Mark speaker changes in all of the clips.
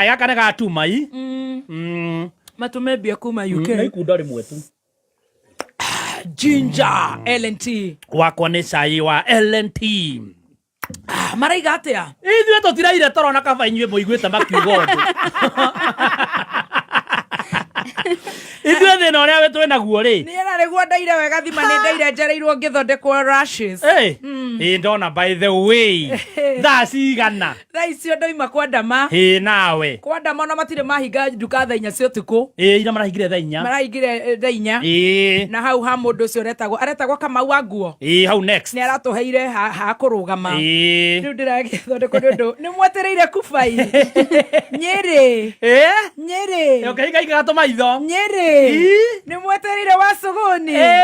Speaker 1: Gaka nĩ gatumai.
Speaker 2: Matũme mbia kuma UK.
Speaker 1: Nĩ ikunda rĩmwe tu.
Speaker 2: Ginger LNT.
Speaker 1: Wakwa nĩ cai wa LNT.
Speaker 2: Ah, maraiga atĩa?
Speaker 1: Ithuĩ tũtiraire toro na kaba inyuĩ mũiguĩte makiuga ũndũ. Ithuĩ thĩna ũrĩa twĩ naguo rĩ.
Speaker 2: Niĩ na nĩguo ndaire wega thima nĩ ndaire njereirwo ngĩthondekwo rashes.
Speaker 1: Ĩ, ĩ ndona by the way. Thaa cigana?
Speaker 2: Thaa icio ndoima kwa ndama.
Speaker 1: Ĩ nawe.
Speaker 2: Kwa ndama ona matirĩ mahinga nduka thaa inya cia ũtukũ.
Speaker 1: Ĩ ira marahingire thaa inya.
Speaker 2: Marahingire thaa inya.
Speaker 1: Ĩ.
Speaker 2: Na hau ha mũndũ ũcio aretagwo aretagwo Kamau wa nguo.
Speaker 1: Ĩ hau next.
Speaker 2: Nĩ aratũheire ha kũrũgama.
Speaker 1: Ĩ.
Speaker 2: Rĩu ndĩragĩthondekwo nĩ ũndũ nĩ mwetereire kubai. Nyĩrĩ.
Speaker 1: Ĩ.
Speaker 2: Nyĩrĩ.
Speaker 1: Ũkĩhingahingaga tũmaitho.
Speaker 2: Nyĩrĩ.
Speaker 1: Ĩ.
Speaker 2: Nĩ mwetereire wa Suguni.
Speaker 1: Ĩ.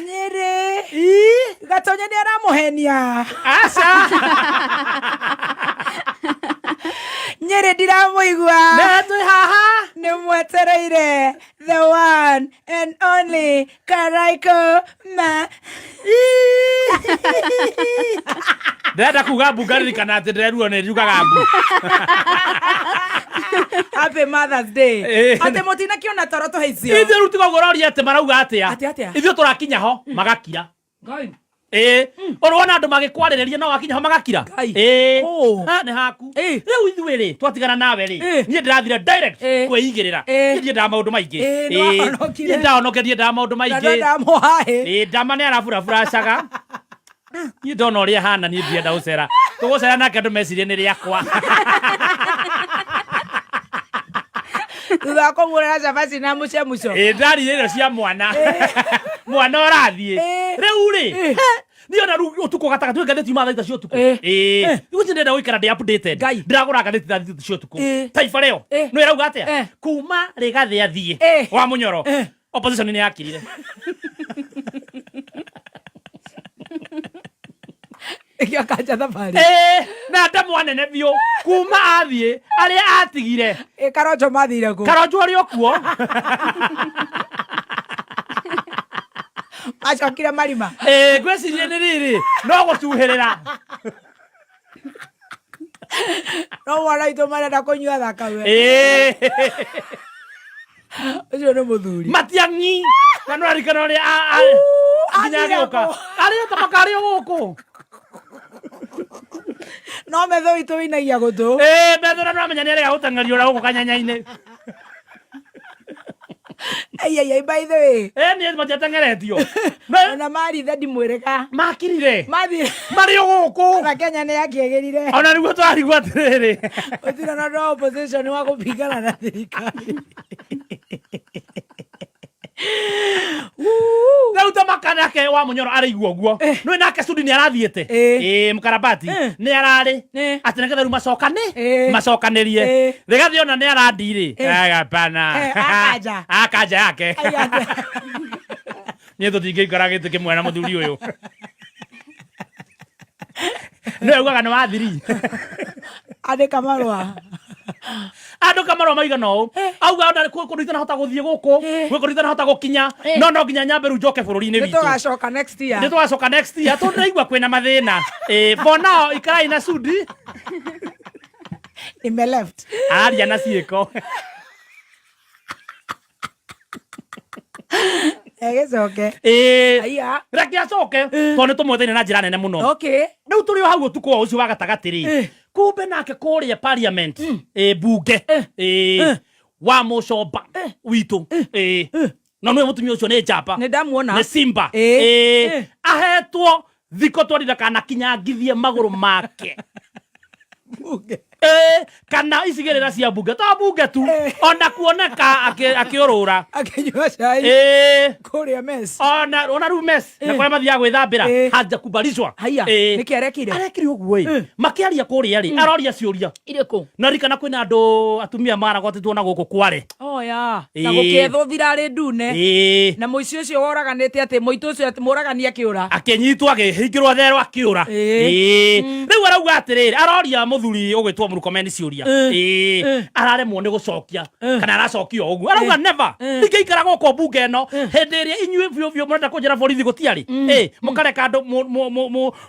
Speaker 2: Nyĩrĩ.
Speaker 1: Ĩ.
Speaker 2: Gatonye nĩ aramũhenia.
Speaker 1: Aca.
Speaker 2: Nyĩrĩ ndiramũigua.
Speaker 1: Nĩ twĩ haha.
Speaker 2: Nĩ mwetereire the one and only Karaiko ma.
Speaker 1: Ndĩrenda kuga mbu ngaririkana atĩ ndĩreruo nĩ njugaga mbu.
Speaker 2: Happy Mother's Day.
Speaker 1: Eh.
Speaker 2: Atĩ mũtinakĩona toro tũhe icio.
Speaker 1: Ithuĩ rĩu tiga ũguo ũroria atĩ marauga atĩa.
Speaker 2: Atĩ atĩa?
Speaker 1: Ithuĩ tũrakinya ho magakira.
Speaker 2: Ngai.
Speaker 1: Ĩĩ. Ũrĩ wona andũ magĩkwarĩrĩria no wakinya ho magakira.
Speaker 2: Ngai.
Speaker 1: Ĩĩ.
Speaker 2: Kũ?
Speaker 1: Ha, nĩ haku.
Speaker 2: Ĩĩ.
Speaker 1: Rĩu ithuĩ rĩ twatigana nawe rĩ
Speaker 2: Ĩĩ.
Speaker 1: niĩ ndĩrathire direct
Speaker 2: Ĩĩ.
Speaker 1: kwĩigĩrĩra.
Speaker 2: Ĩĩ.
Speaker 1: Niĩ ndiendaga maũndũ maingĩ.
Speaker 2: Ĩĩ, nĩ
Speaker 1: Ĩĩ.
Speaker 2: wahonokire.
Speaker 1: Niĩ ndahonokire ndiendaga maũndũ
Speaker 2: Na
Speaker 1: maingĩ.
Speaker 2: ndamũhaĩ.
Speaker 1: Ĩĩ ndama nĩ araburaburacaga. Niĩ ndona ũrĩa ahana niĩ ndienda gũcera. Tũgũcera nake andũ mecirie nĩ rĩakwa.
Speaker 2: Thutha wa kũmũrĩra cabaci na mũcemuco.
Speaker 1: Ĩĩ ndarire irio cia mwana. Mwana ũrathiĩ.
Speaker 2: Ĩĩ.
Speaker 1: Rĩu rĩ
Speaker 2: Ĩĩ.
Speaker 1: niĩ ona rĩu ũtukũ gatagatĩ kwĩ ngathĩti yuma thaa thita cia ũtukũ.
Speaker 2: Ĩĩ.
Speaker 1: Ĩĩ. Rĩu niĩ ndĩrenda gũikara ndĩ updated.
Speaker 2: Ngai.
Speaker 1: Ndĩragũra ngathĩti thaa thita cia ũtukũ.
Speaker 2: Ĩĩ.
Speaker 1: Taifa Leo.
Speaker 2: Ĩĩ.
Speaker 1: Nĩ ĩrauga atĩa?
Speaker 2: Ĩĩ.
Speaker 1: Kuma Rigathĩ athiĩ
Speaker 2: Ĩĩ.
Speaker 1: wa Mũnyoro.
Speaker 2: Ĩĩ.
Speaker 1: Opposition nĩ yakirire.
Speaker 2: Ĩkĩo kanja thabarĩ.
Speaker 1: Ĩĩ, na ndemwa nene biũ kuma athiĩ arĩa atigire
Speaker 2: Ĩ Karonjo mathire kũ?
Speaker 1: Karonjo arĩ o kuo.
Speaker 2: Macokire marima.
Speaker 1: Ĩĩ, ngwĩciria nĩ rĩrĩ no gũcuhĩrĩra.
Speaker 2: No mwana witũ marenda kũnyua thakame.
Speaker 1: Ĩĩ.
Speaker 2: Ũcio nĩ mũthuri.
Speaker 1: Matiang'i na nĩ ũrarikana ũrĩa nginya
Speaker 2: athire
Speaker 1: agĩũka
Speaker 2: kũ?
Speaker 1: arĩ tamaka arĩ o gũkũ.
Speaker 2: No metho witũ wĩinagia gũtũ.
Speaker 1: Ĩĩ, metho na nĩũramenya nĩ arega gũteng'erio ũrĩa gũkũ kanyanya-inĩ.
Speaker 2: Ai ai ai by the way.
Speaker 1: Ĩĩ, niĩ matiateng'eretio.
Speaker 2: Ona marithe ndimwĩrĩga.
Speaker 1: Makirire.
Speaker 2: Mathire.
Speaker 1: Marĩ o gũkũ.
Speaker 2: Ona Kenya nĩ yakĩagĩrire.
Speaker 1: Ona nĩguo twarigwo atĩrĩrĩ.
Speaker 2: Gũtirĩ na ũndũ wa opposition wa kũpingana na thirikari.
Speaker 1: Rĩu ta makanake wa Mũnyoro araigua ũguo. Nĩũĩ nake Sudi nĩ arathiĩte.
Speaker 2: Ĩĩ.
Speaker 1: Ĩĩ, mũkarabati. Nĩ ararĩ.
Speaker 2: Ĩĩ.
Speaker 1: Atĩ nĩgetha rĩu macokane.
Speaker 2: Ĩĩ.
Speaker 1: Macokanĩrie.
Speaker 2: Ĩĩ.
Speaker 1: Rĩgathĩ ona nĩ arandi rĩ.
Speaker 2: Ĩĩ.
Speaker 1: Hapana.
Speaker 2: Eh, akanja.
Speaker 1: Akanja yake.
Speaker 2: Ai, atĩa.
Speaker 1: Niĩ tũtingĩikara gĩtĩ kĩmwe na mũthuri ũyũ. Nĩwe ugaga nĩ wathiri.
Speaker 2: Andĩka marũa.
Speaker 1: Andũ kamarũa maigana ũũ. Auga ona kwĩ kũndũ itanahota gũthiĩ gũkũ, gwĩ kũndũ itanahota gũkinya, no no nginya nyambe rĩu njoke bũrũri-inĩ
Speaker 2: Nĩ
Speaker 1: witũ.
Speaker 2: tũgacoka next year.
Speaker 1: Nĩ tũgacoka next year tondũ ndĩraigua kwĩna mathĩna. Ĩĩ, for now ikarai na Sudi.
Speaker 2: Nime left.
Speaker 1: Aria na ciĩko.
Speaker 2: Egĩcoke.
Speaker 1: Ĩĩ.
Speaker 2: Aiya.
Speaker 1: Reke acoke tondũ nĩ tũmweteire na njĩra nene mũno.
Speaker 2: Okay.
Speaker 1: Rĩu tũrĩ o hau ũtukũ o ũcio wa gatagatĩ rĩ, kumbe nake kũrĩa parliament, ĩ bunge, ĩ wa mũcomba witũ, ĩ na nĩwe mũtumia ũcio nĩ njamba.
Speaker 2: Nĩ ndamuona.
Speaker 1: Nĩ simba.
Speaker 2: Ĩ.
Speaker 1: Ĩ ahetwo thikũ twarira kana kinyangithie magũrũ make.
Speaker 2: Bunge.
Speaker 1: Ĩ, kana icigĩrĩra cia bunge to bunge tu ona kuoneka akĩũrũra.
Speaker 2: Akĩnyua cai.
Speaker 1: Ĩ.
Speaker 2: Kũrĩa mess.
Speaker 1: Ona ona rĩu mess na kũrĩa mathiaga gwĩthambĩra
Speaker 2: Ĩ.
Speaker 1: hajakubalishwa.
Speaker 2: Haiya,
Speaker 1: Ĩ.
Speaker 2: nĩkĩ arekire?
Speaker 1: Arekire ũguo ĩ. Makĩaria kũrĩa rĩ, aroria ciũria.
Speaker 2: Irĩkũ?
Speaker 1: Na ririkana kwĩna andũ atumia maragwatĩtwo na gũkũ kware.
Speaker 2: Oh, ya. Na
Speaker 1: Ĩĩ.
Speaker 2: gũkĩethwo thirarĩ ndune.
Speaker 1: Ĩĩ.
Speaker 2: Na mũici ũcio woraganĩte atĩ mũitũ ũcio atĩ mũragani akĩũra.
Speaker 1: Akĩnyitwo akĩhingĩrwo therũ akĩũra.
Speaker 2: Ĩĩ.
Speaker 1: Ĩĩ. Rĩu arauga atĩrĩrĩ, aroria mũthuri ũgwĩtwo Murkomen ciũria. Ĩĩ, araremwo nĩ gũcokia kana aracokia o ũguo, arauga never, ndingĩikara gũkũ mbunge ĩno hĩndĩ ĩrĩa inyuĩ biũ biũ mũrenda kũnjĩra borithi gũtiarĩ. Ĩĩ, mũkareka andũ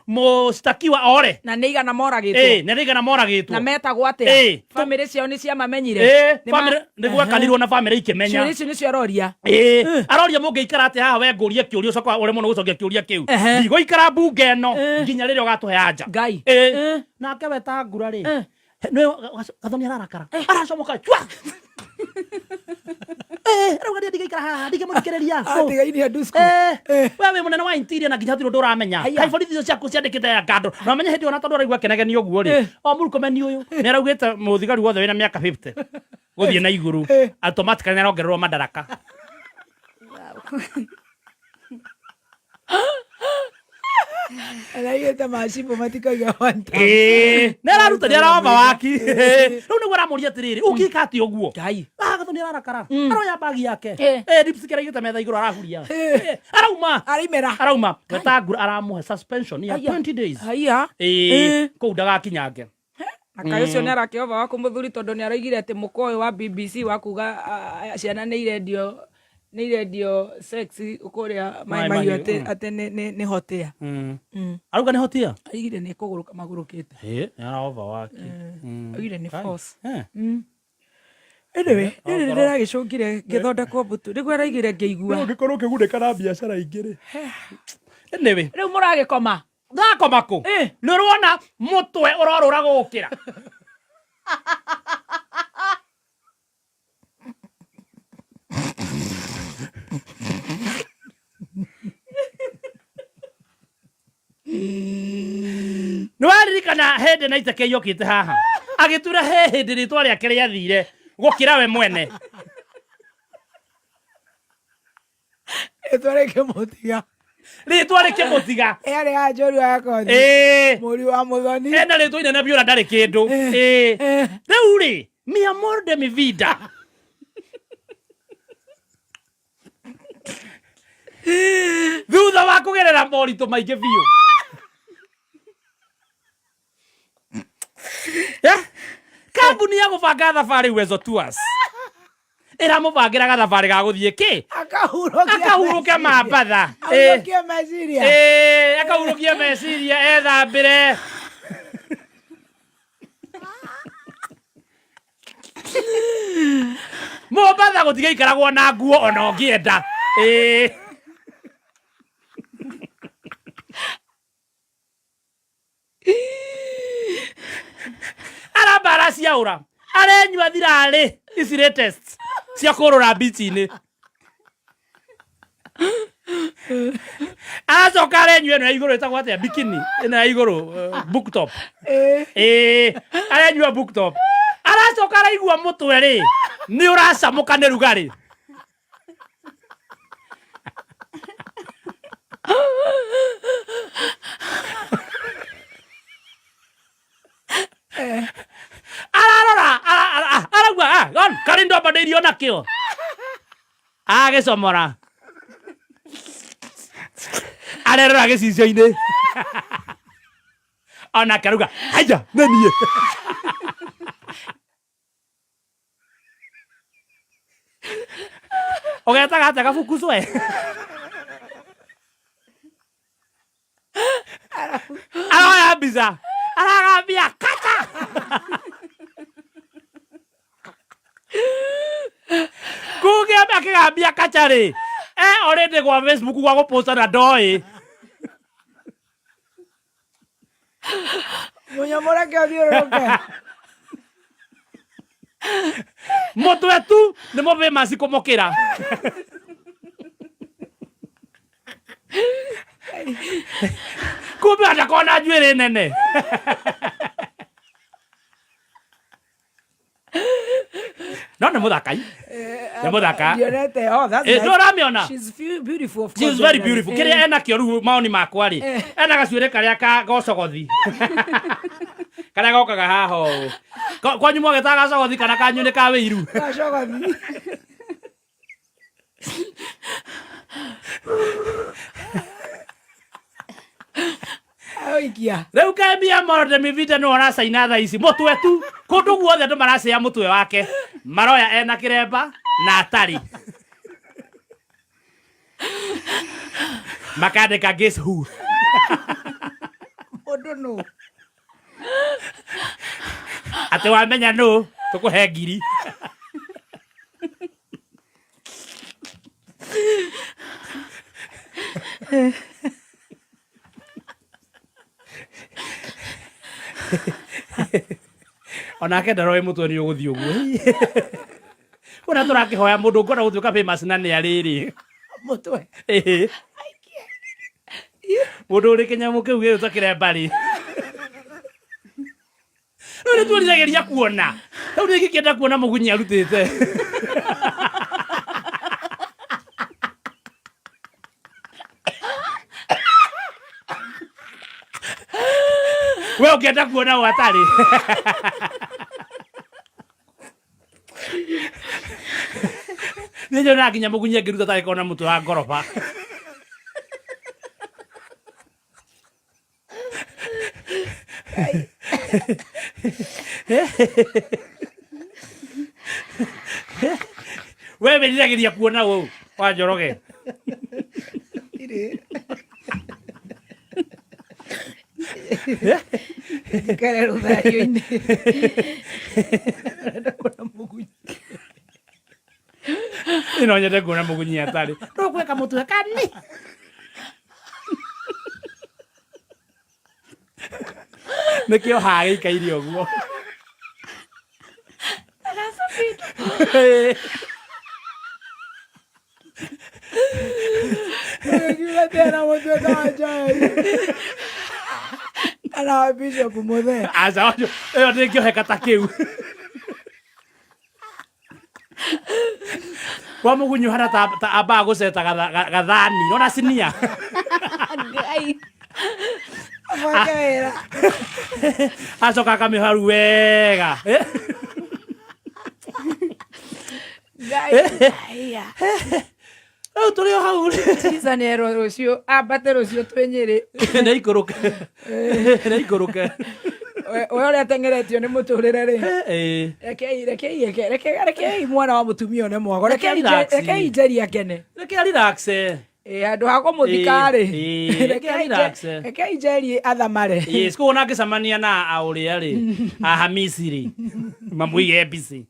Speaker 1: mũctakiwa ore.
Speaker 2: Na nĩ igana moragĩtwo.
Speaker 1: Ĩĩ, na nĩ igana moragĩtwo.
Speaker 2: Na metagwo atĩa? Bamĩrĩ ciao nĩ ciamamenyire?
Speaker 1: Ĩĩ, bamĩrĩ nĩ gwekanirwo na bamĩrĩ ikĩmenya.
Speaker 2: Ciũria icio nĩcio aroria.
Speaker 1: Ĩĩ, aroria mũngĩikara atĩa haha, we ngũrie kĩũria ũcoka ũremwo nĩ gũcokia kĩũria kĩu. Ndigũikara mbunge ĩno nginya rĩrĩa ũgatũhe anja.
Speaker 2: Ngai.
Speaker 1: Ĩĩ. Nake we ta ngura rĩ, nĩwe Gathoni ararakara, aracomoka chwa. Arauga niĩ ndigũikara haha, ndingĩmũthikĩrĩria.
Speaker 2: Atigaine andũ.
Speaker 1: We wĩ mũnene wa interior na nginya hatirĩ ũndũ ũramenya. Kaĩ borithi icio ciaku ciandĩkĩte ya kando na ũmenye hĩndĩ ĩyo na tondũ araigua akenegenia ũguo rĩ, o Murkomen ũyũ nĩ araugĩte mũthigari wothe wĩna mĩaka 50 gũthiĩ na igũrũ automatically nĩ arongererwo madaraka.
Speaker 2: Araigĩte macibũ matikoiga one time.
Speaker 1: Ĩĩ, nĩ araruta, nĩ aramba waki rĩu nĩguo aramũria atĩrĩrĩ, ũngĩka atĩa ũguo?
Speaker 2: Ngai.
Speaker 1: Ah, Gathoni ararakara, aroya bagi yake. Lipstick araigĩte metha igũrũ, arahuria. Arauma.
Speaker 2: Araimera.
Speaker 1: Arauma. Wetangula aramũhe suspension ya 20 days.
Speaker 2: Haiya.
Speaker 1: Ĩĩ, kũu ndagakinyange.
Speaker 2: Na kaĩ ũcio nĩ arakĩhova wa kũmũthuri, tondũ nĩ araigire atĩ mũkwa ũyũ wa BBC wa kuga ciana nĩ irendio sex kũrĩa Mai
Speaker 1: Mai
Speaker 2: Mahiũ
Speaker 1: Mahiũ,
Speaker 2: atĩ atĩ nĩ hotia.
Speaker 1: Arauga nĩ hotia.
Speaker 2: Aigire nĩ kũgũrũka magũrũkĩte.
Speaker 1: Ĩĩ, nĩ arahova waki.
Speaker 2: Aigire nĩ force. Anyway, rĩrĩ
Speaker 1: Okorwo-
Speaker 2: rĩragĩcũngire ngĩthondekwo mbutu nĩguo araigire ngĩigua.
Speaker 1: Ũngĩkorwo ũkĩgunĩka na biacara ingĩ rĩ, anyway.
Speaker 2: Rĩu mũragĩkoma?
Speaker 1: Ndakoma kũ? Nĩ ũrona mũtwe ũrorũra gũkĩra. Nĩ waririkana hĩndĩ na iteke yokĩte haha agĩtura he hĩndĩ rĩtwa rĩake rĩathire gũkĩra we mwene.
Speaker 2: Rĩtwa rĩkĩmũtiga.
Speaker 1: Rĩtwa rĩkĩmũtiga.
Speaker 2: Yarĩ ya njorua ya kothi. Mũriũ wa Mũthoni.
Speaker 1: Ena rĩtwa inene biũ na ndarĩ kĩndũ. Ĩĩ. Rĩu rĩ, mi amor de mi vida, thutha wa kũgerera moritũ maingĩ biũ. Kambuni ya gũbanga thabarĩ Uwezo Tours ĩramũbangĩra gathabarĩ ga gũthiĩ kĩ?
Speaker 2: Akahurũkie.
Speaker 1: Akahurũke Mambatha.
Speaker 2: Ahurũkie meciria.
Speaker 1: Ĩĩ, akahurũkie meciria, ethambĩre. Mombatha gũtigaikaragwo na nguo ona ũngĩenda. Ĩĩ. Aramba araciaũra, arenyua thirarĩ ici latest cia kũrũra mbici-inĩ, aracoka arenyua ĩno ya igũrũ ĩtagwo atĩa, bikini ĩno ya igũrũ, book top. Ĩĩ, arenyua book top, aracoka araigua mũtwe rĩ nĩ ũracamũka nĩ rugarĩ. Ararora arauga, "Ah, gone, karĩ ndombanĩirio nakĩo." Agĩcomora, arerora gĩcicio-inĩ onake arauga, "Haiya, nĩ niĩ." Ũgetaga atĩa gabuku cwe? Aroya mbica, aragambia kata kuge akĩgambia kacha rĩ, e already gwa Facebook gwa gũposta na ndoĩ.
Speaker 2: Mũnyamũreke ũthiũrũrũke.
Speaker 1: Mũtwe tu nĩ mũbĩmasi kũmũkĩra. Kumbe ndakona njuĩrĩ nene. No nĩ mũthaka i, nĩ mũthaka.
Speaker 2: Ndionete. Oh, that's nice.
Speaker 1: Ndũramĩona?
Speaker 2: She's beautiful, of
Speaker 1: She's
Speaker 2: course,
Speaker 1: very
Speaker 2: generally.
Speaker 1: beautiful. Kĩrĩa enakĩo rĩu maoni makwa rĩ, ena gacuĩrĩ karĩa ka gocogothi karĩa gokaga haha ũũ. Kwanyu mwagetaga gacogothi kana kanyu nĩ ka wĩiru?
Speaker 2: Gacogothi. Agũikia.
Speaker 1: Rĩu kambia Morde Mivita nĩwe ũracaina thaa ici mũtwe tu kũndũ guothe andũ maracĩa mũtwe wake maroya ena kĩremba na atarĩ makandĩka guess who.
Speaker 2: Mũndũ nũ?
Speaker 1: Atĩ wamenya nũ tũkũhe ngiri. Onake ndaroĩ mũtwe nĩ ũgũthiĩ ũguo ũrĩa tũrakĩhoya mũndũ ũngĩenda gũtuĩka famous na nĩ arĩrĩ.
Speaker 2: Mũtwe.
Speaker 1: Ĩhĩ. Mũndũ ũrĩ kĩnyamũ kĩu gĩgwĩtwo kĩremba rĩ, rĩu nĩ tuoriragĩria kuona rĩu nĩ ingĩkĩenda kuona mũgunyi arutĩte. We ũngĩenda kuona ũ atarĩ nĩ nyonaga nginya mũgunyi angĩruta tarĩ kona mũtwe wa ngoroba. We wĩriragĩria kuona ũ wa Njoroge?
Speaker 2: Njikare rũthario-inĩ. Ndĩrenda kuona mũgunyi.
Speaker 1: Niĩ no nyende kuona mũgunyi atarĩ no gweka mũtwe kani nĩkĩo haha gĩikaire ũguo.
Speaker 2: Ũgĩkiuga tena mũtwe ta wa Joel. Kana wa Bishop Mũthee.
Speaker 1: Aca ĩyo ndĩngĩoheka ta kĩu kwa mũgunyu hana ta ambaga gũceta gathani nona sinia.
Speaker 3: Ngai.
Speaker 2: Abange wĩra.
Speaker 1: Acoka akamĩharu wega.
Speaker 2: Ngai. Aya.
Speaker 1: Rĩu tũrĩ o hau.
Speaker 2: Tisa nĩ erwo rũciũ ambate rũciũ twĩ Nyĩrĩ.
Speaker 1: Nĩ ikũrũke, nĩ ikũrũke.
Speaker 2: We ũrĩa atengeretio nĩ mũtũrĩre rĩ.
Speaker 1: Ĩĩ.
Speaker 2: Rekei rekei eke reke rekei mwana wa mũtumia one mwago.
Speaker 1: Reke
Speaker 2: Rekei
Speaker 1: relax.
Speaker 2: Rekei Njeri akene.
Speaker 1: Reke relax.
Speaker 2: Ĩ handũ ha kũmũthika rĩ.
Speaker 1: Ĩĩ, reke relax.
Speaker 2: Rekei Njeri athamare.
Speaker 1: Yes, koguo nangĩcemania na aũrĩa rĩ ahamisi rĩ mamũige mbici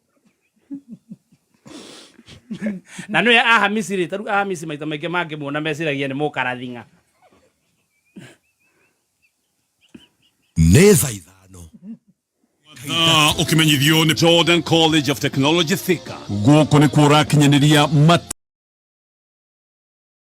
Speaker 1: na nĩwe ahamisi rĩ tarĩu ahamisi maita maingĩ mangĩmuona meciragia nĩ mũkarathinga.
Speaker 4: Nĩ thaa 5.
Speaker 5: Ũkĩmenyithio nĩ Jordan College of Technology Thika. Gũkũ nĩkuo ũrakinyanĩria mata.